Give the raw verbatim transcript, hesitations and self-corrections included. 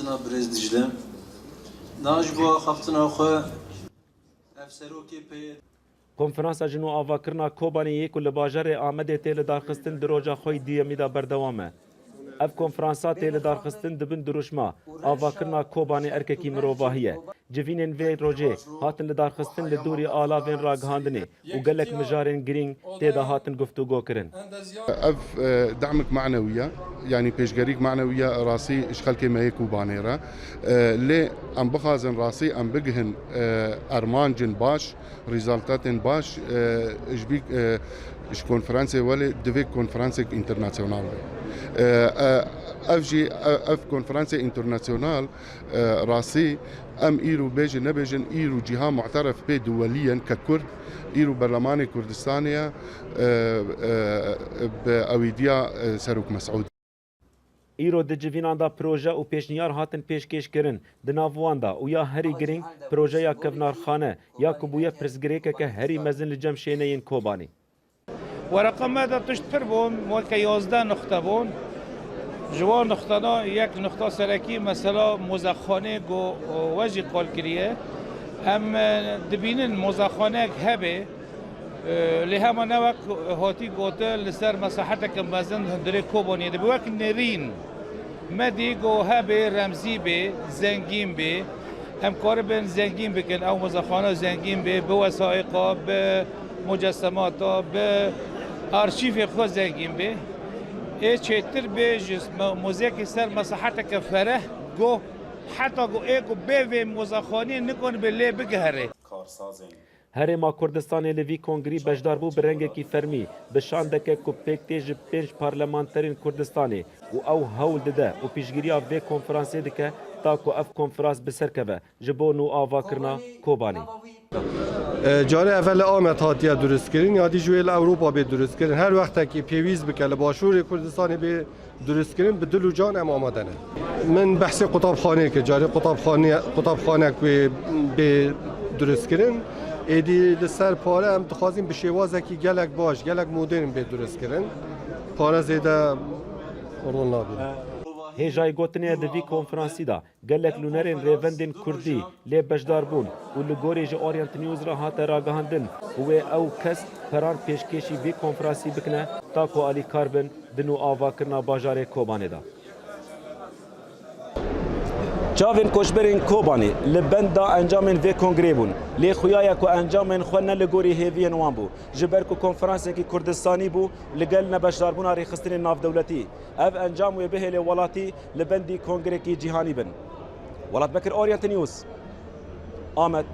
Birêz Dicle, niha ji bo axaftina xwe ev serokê peyê. Konferansa Jin û Avakirina Kobanê yê ku li bajarê Amedê tê lidarxistin di roja xwe yê duyemî de berdewam e. Ev konferansa tê lidarxistin di bin dirûşma Avakirina Kobanê erkekî mirovahî ye. Civînên vê rojê hatin lidarxistin li dûrî alavên ragihandinê û gelek mijarên girîng tê de hatin guftûgo kirin. Ev, e, demik manewî ye, yanî pêşgerîk manewî ye, rastî ji xelkê me yê Kobanê re. E, lê em bixwazin rastî em bigihin, e, ermancên baş, rezultatên baş, e, ji bî, e, ji konferansê welê divê konferansek înternasyonal be. E, e, ev jî, e, ev konferansê înternasyonal, e, rastî em îro bêjin nebêjin, îro cîha mu'teref bê duwelî yen ke Kurd, îro Berlemanê Kurdistanê ye, e, e, bi ewîdiya, e, Serok Mesûd. Îro di civînan de proje û pêşniyar hatin pêşkêş kirin. Di nav wan de û ya herî girîng projeya kevnarxane ya ku bûye pirsgirêkeke herî mezin li cem şêneyên Kobanê. Wereqa me de tişt pir bûn, weke yazdeh nuxte bûn. Ji wan nuxtena yek nuxta serekî mesela mozexanê ku we jî qal kiriye. Em, e, dibînin mozexanek hebe, e, lê hema ne wek hatî gotin li ser mesaheteke mezin hundirê Kobanê dibe wek nerîn. Me dî ku hebê, remzî bê, zengîn bê. Em karibin zengîn bikin, ew mozexane zengîn bê, bi wesaiqa, bi mucessemata, bi arşîvê xwe zengîn bê. Ê çêtir bê ji me-, mozekî ser mesaheteke fereh, ku heta ku ê ku bê vê mozexanê nikanibe lê bigihere. Herêma Kurdistanê li vî kongrî beşdar bû bi rengekî fermî, bi şandeke ku pêk tê ji pênc parlamenterên Kurdistanê û ew hewl dide û piştgiriya vê konferansê dike ta ku ev konferans bi ser keve ji bo nûavakirina Kobanê. E, carê evvel li Amed hatiye durustkirin, ya dî ji wê li Ewropa bê durustkirin. Her wextekî pêwîst bike li Başûrê Kurdistanê bê durustkirin, bi dil û can em amade ne. Min behsê qutabxanê kir, carê qutabxanê, qutabxanek wê bê durustkirin. Êdî li ser pare em dixwazîn bi şêwazekî gelek baş, gelek modern bê durustkirin. Pare zêde rol nabîne. Hêjayî gotinê ye di vî konferansî de gelek nûnerên rêvendên kurdî lê beşdar bûn û li gorî ji Orient News re hate ragihandin ku wê ew kes peran pêşkêşî vî konferansî bikine ta ku alîkar bin di nûavakirina bajarê Kobanê de. Çavên koçberên Kobanê li benda encamên vê kongreyê bûn, lê xuya ye ku encamên xwe ne li gorî hêviyên wan bû, ji ber ku konferansekî Kurdistanî bû li gel nebeşdarbûna rêxistinên navdewletî. Ev encam wê bihêle welatî li bendî kongrekî cîhanî bin. Welat Bekir, Orient News, Amed.